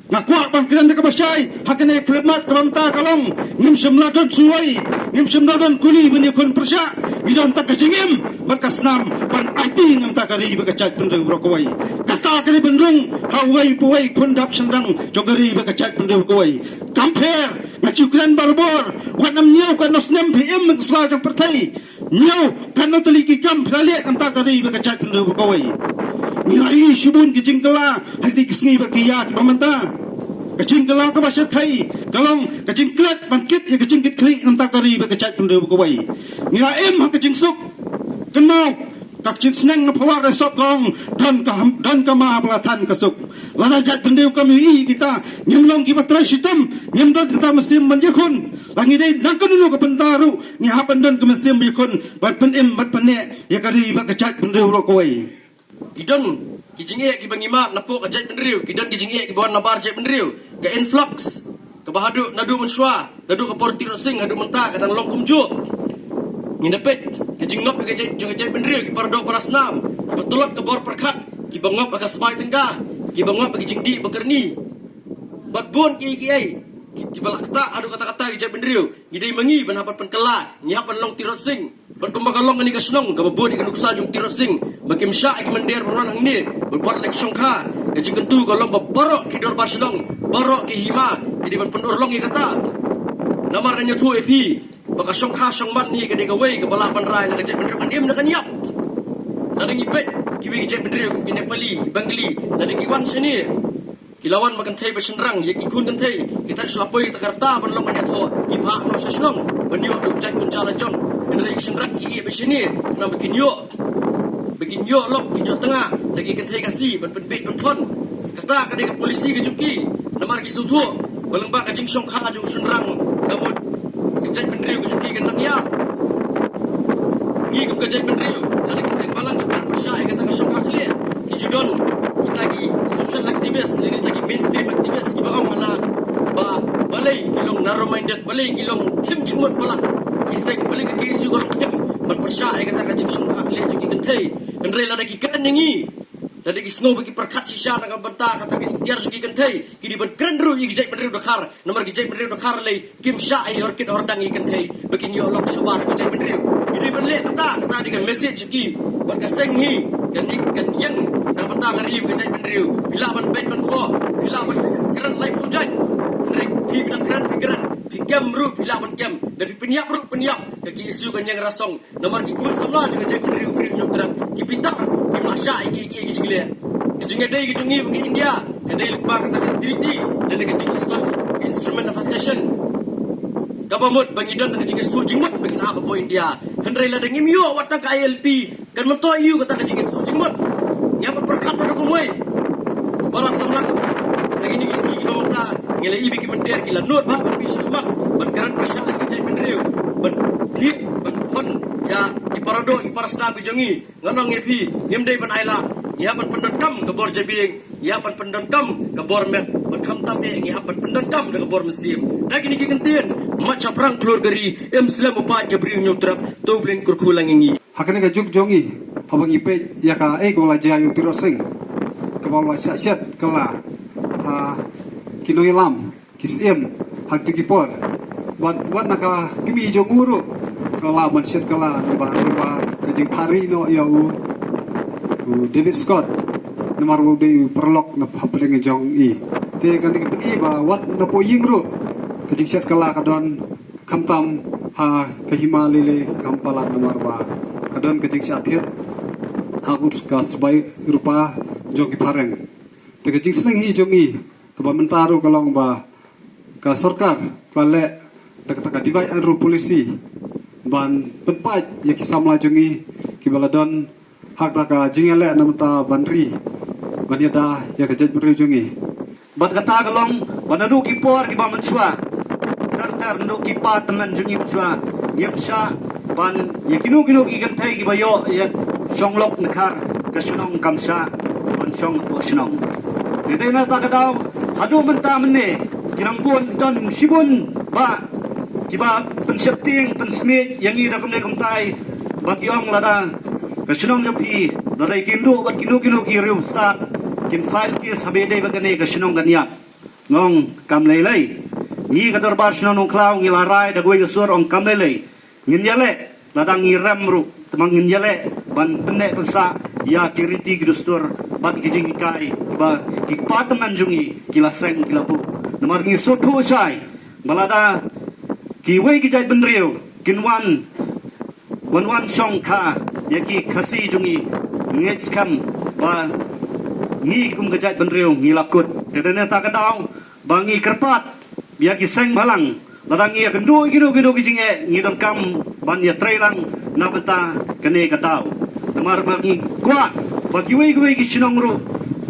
Nga kwah ban kren da kaba shai ha kane ka khyllipmat kaba mynta ka long, ngim shym la don suwai, ngim shym la don kuli ban ïakhun pyrshah. Ngi don tang ka jingim bad ka snam ban aiti na bynta ka ri bad ka jaitbynriew baroh kawei. Kata ka dei ban rung ha uwei pa uwei khun dap shynrang jong ka ri bad ka jaitbynriew kawei. Kam pher, nga ju kren barabor, wat nym ñiew katno snem phi im ha ka sla jong pyrthei. Ñiew katno tylli ki kam phi la leh na bynta ka ri bad ka jaitbynriew baroh kawei. Ngi la ïohi shibun ki jingkylla ha kine ki sngi bad ki ïa kiba mynta. Ka jingkylla kaba shyrkhei ka long ka jingklet ban kit ïa ka jingkitkhlieh na bynta ka ri bad ka jaitbynriew baroh kawei. Ngi la im ha ka jingsuk. Kynmaw ka jingsneng na Phareng Resop ka ong, don ka, don ka ma ba la than ka suk. Lada jaitbynriew kam ïohi ïa kita, ngim long kiba trei shitom, ngim don kita mynsiem ban ïakhun. La ngi dei nang kano kano ka bynta ruh, ngi hap ban don ka mynsiem ïakhun ban pynim bad pynneh ïa ka ri bad ka jaitbynriew baroh kawei. Ki don ki jingeh kiba ngi mad napoh ka jaitbynriew, ki don ki jingeh kiba wan nabar jaitbynriew. Ka influx kaba haduh naduh mynshuwa, naduh ka por Tirot Sing haduh mynta ka dang long kumjuh. Ngin da peit ka jingngop ka jait, jong ka jaitbynriew, ki paradoh parasnam kiba tlot ka bor pyrkhat, kiba ngop ka sbai tyngka, kiba ngop ka jingdih ba kyrni. Bad bun kiei kiei kiba la ktah haduh katta katta ka jaitbynriew. Ngi dei ma ngi ban hap ban pynkylla, ngi hap ban long Tirot Sing. Bad kumba ka long kane ka shnong kaba bud ïa ka nuksa jong Tirot Sing, ba kim shah ïa ki mynder ban wan hangne ban wad leh shongkha. Ka jingkyntu ka long ba baroh ki dorbar shnong, baroh ki hima ki dei ban pynurlong ïa kata. Namar ngan ïathuh ïa phi ba ka shongkha shongman hi ka dei kawei kaba lah ban rai la ka jaitbynriew kan im ne kan ïap. Lada ngi peit kiwei ki jaitbynriew kum ki Nepali, ki Bengali, lada ki wan shane, ki la wan ba kynthei ba shynrang, ïa ki khun kynthei, kita ki shu la poi kita ka rta ban long ban ïathoh, ki phah noh sha shnong ban ïoh da u jait u jala jong. Hynrei ki shynrang ki ïeh ba shane, khnang ba kin ïoh, ba kin ïoh lok, kin ïoh tnga da ki kynthei Khasi ban pynbeit pynthon. Kata ka dei ka polisi ka jong ki. Namar ki sngewthuh ba lyngba ka jingshongkha jong u shynrang, ka mut ka jaitbynriew ka jong ki kan nang ïap. Ngi kum ka jaitbynriew, lada ki seng balang ki pyrshah ïa kata ka shongkha khlieh, ki ju don kita ki social activist lane kita ki mainstream activist kiba ong hana ba balei ki long narrow minded, balei ki long khim jingmut palat. Ki seng, balei ka K S U ka long khim ban pyrshah ïa kata ka jingshongkha khlieh jong ki kynthei. Hynrei lada ki kren ïa ngi, lada ki sngew ba ki pyrkhat shisha na ka bynta kata ka iktiar jong ki kynthei, ki dei ban kren ruh ïa ki jaitbynriew dkhar. Namar ki jaitbynriew dkhar lei kim shah ïa hor kit hor dang ïa ki kynthei ba kin ïoh lok shabar ki jaitbynriew. Ki dei ban leh kata, kata dei ka message jong ki. Bad ka seng hi kan ïeng, kan ïeng na ka bynta ka ri bad ka jaitbynriew. Phi lah ban beiñ ban khoh, phi lah ban kren lai phew jait, hynrei phi dang kren phi kren, phi kem ruh phi lah ban kem, da phi pynïap ruh pynïap. Ka K S U kan ïeng rasong. Namar ki khun samla jong ka jaitbynriew Bri Hynñiewtrep ki bitar, kim lah shah ïa ki, ïa ki, ïa ki jingleh. Ka jingïadei ka jong ngi bad ka India ka dei lyngba kata ka treaty lane ka jingleh song, ka Instrument of Accession, kaba mut ba ngi don ka jingïasoh jingmut ba ngin hap hapoh India. Hynrei lada ngim ïoh wat tang ka I L P, kan myntoi ïa u kata ka jingïasoh jingmut. Ngi hap ban pyrkhat na ka kumwei. Para samla, ha kine ki sngi kiba mynta ngi la ïohi ba ki mynder ki la nud bha ban mih shakhmat ban kren pyrshah ïa ka jaitbynriew, ban thied, ban pynïaid ïa ki paradoh, ki parasnam ki jong ngi. Nga ong ïa phi, ngim dei ban ailad. Ngi hap ban pyndonkam ka bor jabieng, ngi hap ban pyndonkam ka bor met, bad khamtam eh ngi hap ban pyndonkam da ka bor mynsiem. Da kine ki kyntien, mat shaphrang khlur ka ri, im slem u paid ka briew hynñiewtrep, to U Blei un kyrkhu lang ïa ngi. Ha kane ka juk jong ngi, haba ngi peit ïa kaei kaba la jia ïa u Tirot Sing, kaba la shah shet kylla ha ki nongïalam, ki syiem ha kito ki por. Bad wat na ka kmie jong u ruh ka lah ban shet kylla, namar ba ka jingpynri noh ïa u, u David Scott, namar u dei u paralok na hapdeng jong i. Te kane ka pyni ba wat na poh ïing ruh ka jingshet kylla ka don, khamtam ha ka hima lei lei kam palat, namar ba ka don ka jingshah thied ha u ka sbai rupa jong ki phareng. Te ka jingsneng hi jong i kaba mynta ruh ka long ba ka sorkar ka la leh da kata ka divide and rule policy ban pynpait ïa ki samla jong i kiba la don ha kata ka jingïaleh na bynta ban ri, ban ïada ïa ka jaitbynriew jong i. Bad kata ka long ba naduh ki por kiba mynshuwa, ter ter naduh ki kpa tymmen jong ngi mynshuwa, ngim shah ban ïa kino kino ki kynthei kiba ïoh ïa shong lok nkhar ka shnong kam shah ban shong hapoh shnong. Te dei na kata ka daw haduh mynta mynne ki nongbun don shibun bah kiba pynsheptieng pynsmiej ïa ngi da kumne kumtai, ba ki ong lada ka shnong jong phi, lada ki kynduh bad kino kino ki riewstad kin file case ha ba ïadei bad kane, ka shnong kan ïap. Nga ong kam lei lei. Ngi ka dorbar shnong Nongkhlaw ngi la rai da kawei ka sur, ong kam lei lei. Ngin ïaleh lada ngi rem ruh, te ma ngin ïaleh ban pynneh pynsah ïa ki riti ki dustur bad ki jinghikai kiba ki kpa tymmen jong ngi ki la seng, ki la buh. Namar ngi sngewthuh shai ba lada kiwei ki jaitbynriew kin wan, wan wan shongkha ïa ki Khasi jong ngi, ngi ngeit skhem ba ngi kum ka jaitbynriew ngi la kut. Te dei na kata ka daw ba ngi kyrpad ïa ki seng bhalang, lada ngi ïakynduh kino kino ki jingeh, ngi donkam ban ïatreilang na bynta kane ka daw. Namar ba ngi kwah ba kiwei kiwei ki shnong ruh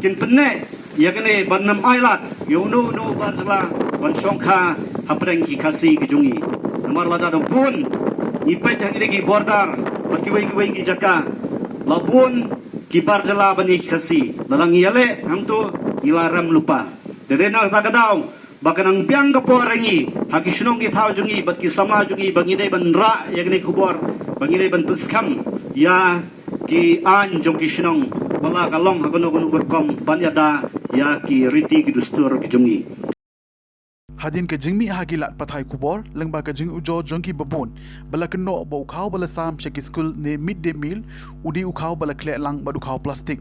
kin pynneh ïa kane ban ym ailad ïa uno uno u bar jylla ban shongkha hapdeng ki Khasi ki jong ngi. Namar lada don bun, ngi peit hangne ki border bad kiwei kiwei ki jaka, la bun ki bar jylla ban ïa ki Khasi. Lada ngi ïaleh hangto ngi la rem lypa. Te dei na kata ka daw ba ka nang biang ka por ha ngi, ha ki shnong ki thaw jong ngi bad ki samla jong ngi, ba ngi dei ban rah ïa kane ka khubor, ba ngi dei ban pynskhem ïa ki aiñ jong ki shnong ba la ka long ha kano kano ka rukom ban ïada ïa ki riti ki dustur ki jong ngi. Hadien ka jingmih ha ki lad pathai khubor lyngba ka jingujor jong kiba bun, ba la kynnoh ba u khaw ba la sam sha ki skul ne mid day meal u dei u khaw ba la khleh lang bad u khaw plastik.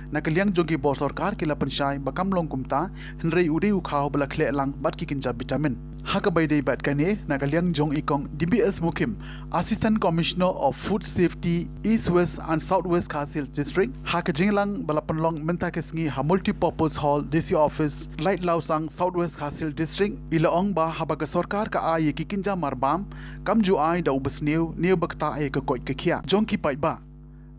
Na ka liang jong ki bor sorkar ki la pynshai ba kam long kumta, hynrei u dei u khaw ba la khleh lang bad ki kynja vitamin. Ha kaba ïadei bad kane, na ka liang jong i Kong D B S Mukhim, Assistant Commissioner of Food Safety, East West and South West Khasi Hills District, ha ka jingïalang ba la pynlong mynta ka sngi ha Multipurpose Hall, D C Office, Laitlawsang, South West Khasi Hills District, i la ong ba haba ka sorkar ka ai ïa ki kynja marbam, kam ju ai da uba sniew ne uba ktah ïa ka koit ka khiah jong ki paidbah.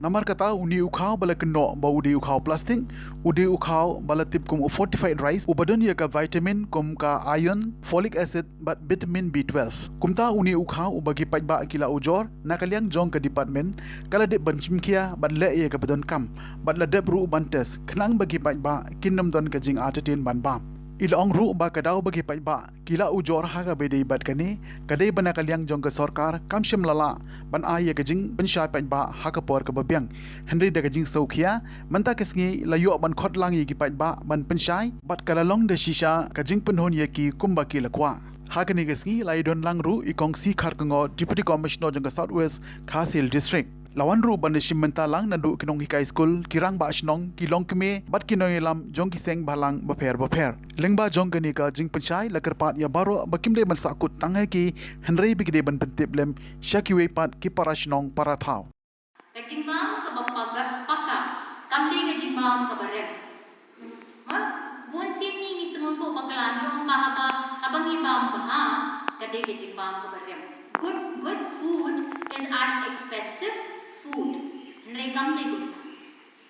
Namar kata, une u khaw ba la kynnoh ba u dei u khaw plastik, u dei u khaw ba la tip kum u fortified rice, uba don ïa ka vitamin kum ka iron, folic acid bad vitamin B twelve. Kumta une u khaw uba ki paidbah ki la ujor na ka liang jong ka department, ka la dep ban shim khia bad leh ïa kaba donkam, bad la dep ruh ban test khnang ba ki paidbah kin ym don ka jingartatien ban bam. I la ong ruh ba ka daw ba ki paidbah ki la ujor ha kaba ïadei bad kane, ka dei ba na ka liang jong ka sorkar kam shym la lah ban ai ïa ka jingpynshai paidbah ha ka por kaba biang. Hynrei da ka jingsngewkhia, mynta ka sngi la ïoh ban khot lang ïa ki paidbah ban pynshai, bad ka la long da shisha ka jingpynhun ïa ki kumba ki la kwah. Ha kane ka sngi la ïadon lang ruh i Kong C Kharkongor, Deputy Commissioner jong ka South West Khasi Hills District. La wan ruh ban da shim bynta lang naduh ki nonghikai skul, ki rangbah shnong, ki longkmie bad ki nongïalam jong ki seng bhalang bapher bapher. Lyngba jong kane ka jingpynshai, la kyrpad ïa baroh ba kim dei ban sahkut tang ha ki, hynrei ba ki dei ban pyntip lem sha kiwei pat ki para shnong para thaw. Ka jingbam kaba paka, paka kam dei ka jingbam kaba rem. Ha? Bun sien ngi, ngi sngewthuh bakla, ngi ong ba haba, haba ngi bam bha, ka dei ka jingbam kaba rem. Good, good food is an expensive food. Hynrei kam dei kumta.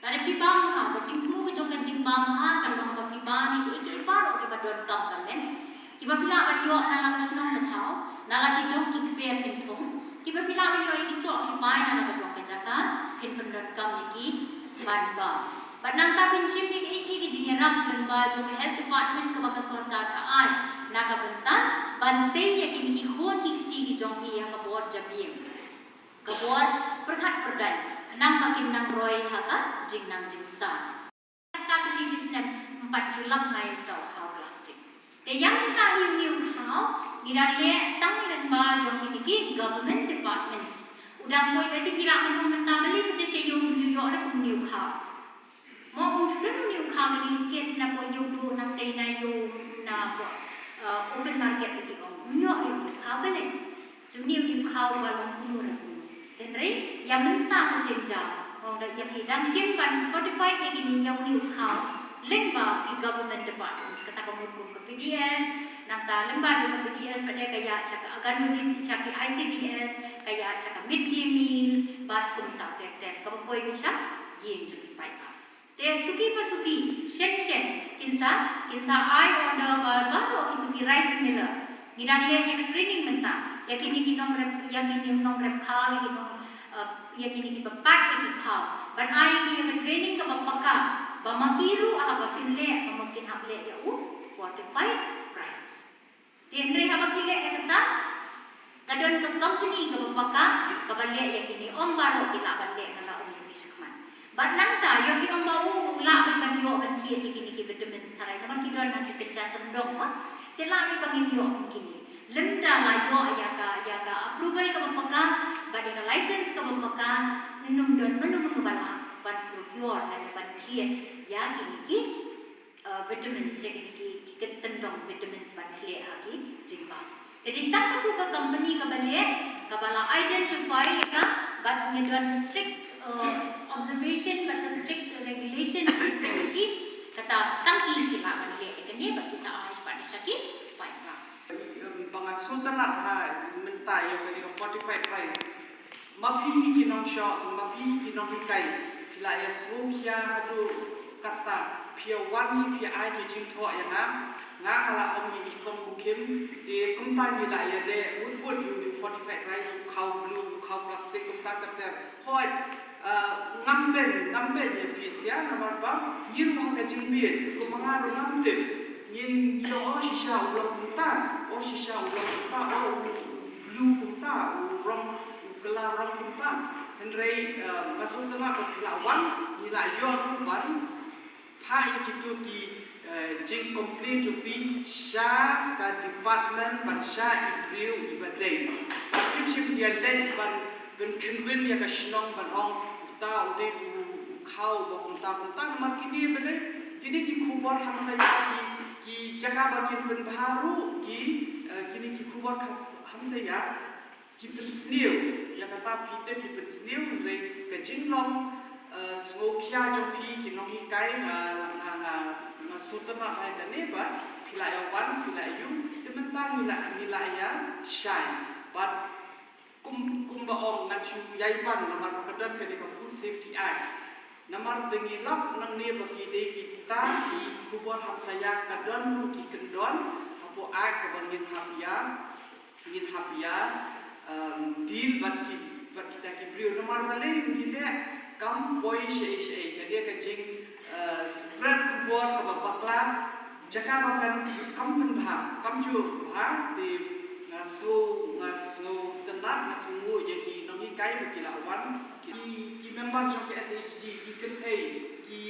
Lada phi bam ha, ka jingthmu ka jong ka jingbam ha ka long ba phi bam ïa kiei kiei baroh kiba donkam ka met, kiba phi lah ban ïoh na la ka shnong ka thaw, na la ki jong ki kper phin thung, kiba phi lah ban ïoh ïa ki soh ki pai na la ka jong ka jaka, phin pyndonkam ïa ki ban bam. Bad nangta phin shim ïa kiei kiei ki jingïarap lyngba jong ka Health Department kaba ka sorkar ka ai na ka bynta ban tei ïa kine ki khun ki kti ki jong phi ha ka bor jabieng, ka bor pyrkhat pyrdaiñ, khnang ba kin nang roi ha ka jingnang jingstad. Ka kali ki snem, em pat ju lap ngai uta u khaw plastik. Te ïa mynta hi une u khaw ngi dang leh tang lyngba jong kine ki government departments. U dang poi, lehse phi lah ban ong mynta balei phi dei sha ïew, ju ïoh da une u khaw. Mo, um ju don une u khaw na ngi thied na poh ïew duh, na tei na ïew, na poh, eh, open market, ki ong. Um ïoh une u khaw balei? Une u khaw ba long kumno re kumno. Hynrei ïa mynta ka sien jam, ong da ïa phi dang shim ban fortify ïa kine, ïa une u khaw lyngba ki government departments, kata ka mut kum ka P D S, nangta lyngba jong ka P D S pat ka ïa sha ka Anganwadi, sha ka I C D S, ka ïa sha ka midday meal, bad kumta ter ter, kaba poi beit sha ïing jong ki paidbah. Te suki pa suki, shen shen, kin sa, kin sa ai order ba, baroh kito ki rice miller. Ngi dang leh ïa ka training mynta ïa kine ki nongrep, ïa kine nongrep khaw, ïa ki nong, eh, ïa kine kiba pack ïa ki khaw. Ban ai ïa ki ïa ka training kaba paka, ba ma ki ruh haba kin leh, ba ma kin hap leh ïa u fortified rice. Te hynrei haba ki leh ïa kata, ka don ka company kaba paka kaba leh ïa kine, ym baroh ki lah ban leh, nga la ong ïa phi shakhmat. Bad nangta ïoh phi ong ba u lah ban ïoh ban thied ïa kine ki vitamins tharai namar ki don ha ki kynja tyndong, ba te lah ruh ba ngin ïoh kum kine. Lymda la ïoh ïa ka, ïa ka approval kaba paka bad ïa ka license kaba paka, ym don mano mano ba lah ban procure lane ban thied ïa kine ki uh, vitamins, ïa ki, ki, ki tyndong vitamins ban khleh ha ki jingbam. Te dei tang katu ka company kaba leh, kaba la identify ïa ka, bad ngi don ka strict, uh, observation bad ka strict regulation, ki, kata tang ki ki lah ban leh ïa kane bad ki sa ai pat sha ki paidbah. Ba nga sngewtynnat ha mynta ïa kane ka fortified rice. Ma phi hi ki nongshong, ma phi hi ki nonghikai, phi la ïa sngewkhia haduh katta, phi ïa wan hi phi ai ki jingthoh ïa nga, nga nga la ong ïa i Kong Mukhim, te kumta ngi la ïa leh wut wut ïa une u fortified rice, u khaw blue, u khaw plastic, kumta ter ter. Hooid, ah, ngam beiñ, ngam beiñ ïa phi sha namar ba ngi ruh ha ka jingbit, kumba nga ruh ngam tip. Ngin, ngi ong, oh shisha u long kumta, oh shisha u long kumta, oh u blue kumta, u rong, u kylla rong kumta. Hynrei, eh, nga sngewtynnat ba phi la wan, ngi la ïoh ruh ban phah ïa kito ki, eh, jingcomplain jong phi sha ka department bad sha i briew iba dei. Phim shym ïa leit ban, ban kynwin ïa ka shnong ban ong uta u dei u khaw ba kumta kumta, namar kine ba dei, kine ki khubor hamsaïa, ki, ki jaka ba kin pynbha ruh ki, eh, kine ki khubor khas-, hamsaïa. Ki pynsniew, ïa kata phi tip ki pynsniew, hynrei ka jinglong, eh, sngewkhia jong phi ki nonghikai, nga, nga, nga, nga sngewtynnat ïa kane ba phi la ïa wan, phi la ïa ïoh, te mynta ngi la, ngi la ïa shai. Bad kum, kumba ong ngan shu ïai pan namar ba ka don kane ka Food Safety Act. Namar da ngi lap nangne ba ki dei kita ki khubor hamsaïa, ka don ruh ki kyndon hapoh Act kaba ngin hap ïa, ngin hap ïa, um, deal bad ki, bad kita ki briew. Namar balei ngi leh, kam poi shaei shaei, ka dei ka jing, uh, spread khubor kaba bakla, jaka ba kan, kam pynbha, kamjuh bha, te nga sngew, nga sngewtynnat, nga sngewnguh ïa ki nonghikai ba ki la wan, ki, ki member jong ki S H G, ki kynthei, ki,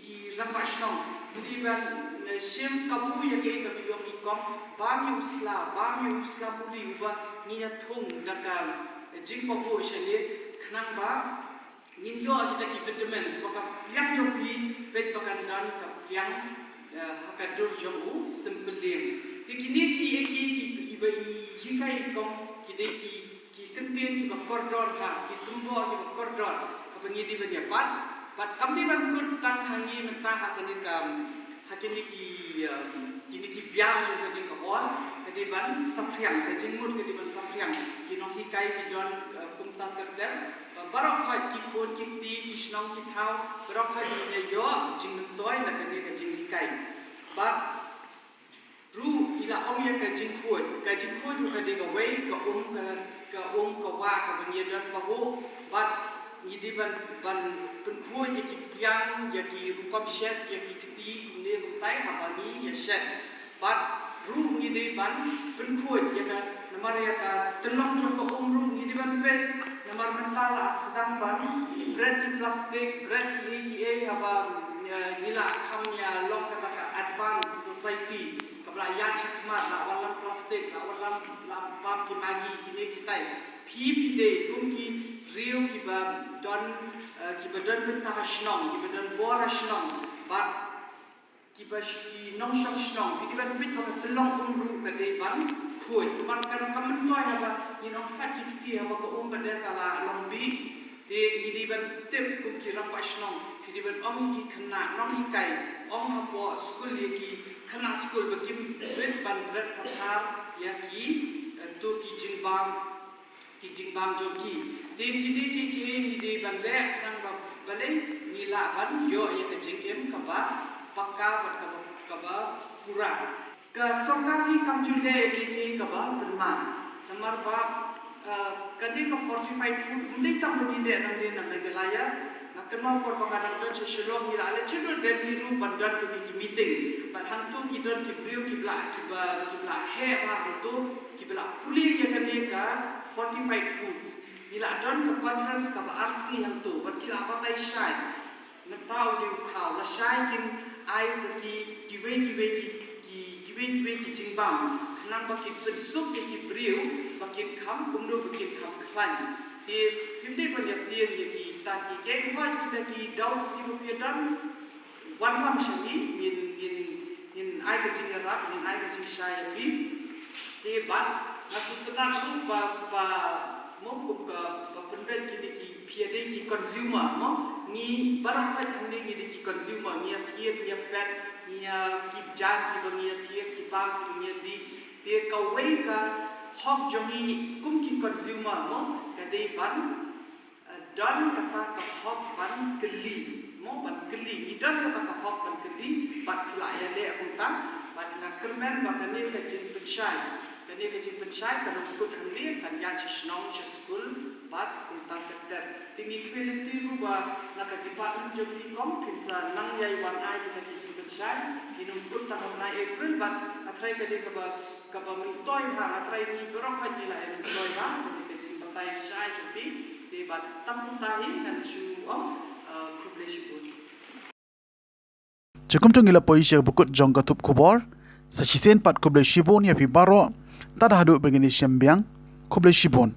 ki rangbah shnong, ki dei ban, eh, shim kabu ïa kaei kaba ong i Kong, bam ïa u sla, bam ïa u sla muri uba ngi ïa thung da ka, eh, jingpahuh shane, khnang ba ngin ïoh kita ki vitamins, ba ka pliang jong phi peit ba kan don ka pliang, eh, ha ka dur jong u sympylieng. Te kine ki, ki, ki, ki, iba i hikai i Kong, ki dei ki, ki kyntien kiba kordor bha, ki symboh kiba kordor, kaba ngi dei ban ïa bat, bad kam dei ban kut tang ha ngi mynta ha kane ka, ha kine ki, um, kine ki biar jong kane ka hall, ka dei ban saphriang, ka jingmut ka dei ban saphriang, ki nong Ki don kumta ter ter. Baroh khoit ki khun ki kti, ki shnong ki thaw, baroh khoit ki ïa ïoh jingmyntoi na kane ka jinghikai. Bad ruh i la ong ïa ka jingkhuid, ka jingkhuid ruh ka dei kawei ka um, ka um ka wah kaba ngi ïa don pahuh. Bad ngi dei ban, ban pynkhuid ïa ki pliang, ïa ki rukom shet, ïa ki kti kumne kumtai haba ngi ïa shet. Bad ruh ngi dei ban pynkhuid ïa ka, namar ïa ka tyllong jong ka um ruh ngi dei ban peit. Namar mynta la sdang ban bret ki plastik, bret kiei kiei haba ngi la kham ïa long kata ka advanced society kaba la ïaid shakhmat, la wallam plastik, la wallam, la bam ki Maggi kine kitai. Phi phi dei kum ki riew kiba don, kiba don bynta ha shnong, kiba don bor ha shnong. Bad kiba shi nongshong shnong, phi dei ban peit ba ka tyllong um ruh ka dei ban khuid. Namar ka, ka myntoi haba ngin ong sait ki kti haba ka um ba dei ka la long bih. Te ngi dei ban tip kum ki rangbah shnong, phi dei ban ong ïa ki khynnah nonghikai, ong hapoh skul ïa ki khynnah skul ba kim bit ban bret pathar ïa ki, to ki jingbam, ki jingbam jong ki. Te kine ki, ki ngi dei ban leh khnang ba balei ngi lah ban ïoh ïa ka jingim kaba pakka bad kaba, kaba pura. Ka sorkar hi kam ju leh ïa kine kaba pynman. Namar ba kane ka fortified food ym dei tang ba ngi leh nangne na Meghalaya. Nga kynmaw por ba nga dang don sha Shillong ngi la leh sha Delhi ruh ban don kine ki meeting. Bad hangto ki don ki briew kiba la, kiba, kiba la heh bha hangto, kiba la pule ïa kane ka fortified foods. Ngi la don ka conference kaba arsngi hangto bad ki la batai shai. Nangta u dei u khaw, lashai kin ai sa ki, kiwei kiwei ki, ki, kiwei kiwei ki jingbam khnang ba kin pynsuk ïa ki briew ba kin kham kumno ba kin kham khlaiñ. Te phim dei ban ïa tieng ïa kita ki, kiei ki hoi kita ki doubts kiba phi don, wanlam sha ngi, ngin, ngin, ngin ai ka jingïarap, ngin ai ka jingshai ïa phi. Te bad nga sngewtynnat ruh ba, ba mo kum ka, ba pynbeit kine ki, phi ïa dei ki consumer mo. Ngi baroh khoit hangne ngi dei ki consumer, ngi ïa thied, ngi ïa pet, ngi ïa, ki jaiñ kiba ngi ïa thied, ki bam kiba ngi ïa dih. Te kawei ka hok jong ngi kum ki consumer mo, ka dei ban don kata ka hok ban kylli mo, ban kylli. Ngi don kata ka hok ban kylli bad phi la ïa leh kumta. Bad nga kyrmen ba kane ka jingpynshai, kane ka jingpynshai kan ym kut hangne, kan ïaid sha shnong sha skul bad kumta ter ter. Te ngi khmih lynti ruh ba na ka department jong ngi kum phin sa nang ïa wan ai kita ki jingpynshai. Ngin ym kut tang ha u bnai April bad nga tharai ka dei kaba, kaba myntoi bha, nga tharai ngi baroh khoit ngi la ïa myntoi bha kane ka jingbatai shai jong phi. Te bad tang kumta hi ngan shu ong khublei shibun. Te kumto ngi la poi sha ba kut jong ka thup khubor. Sa shisien pat khublei shibun ïa phi baroh. Tad haduh ba ngin ïashem biang. Khublei shibun.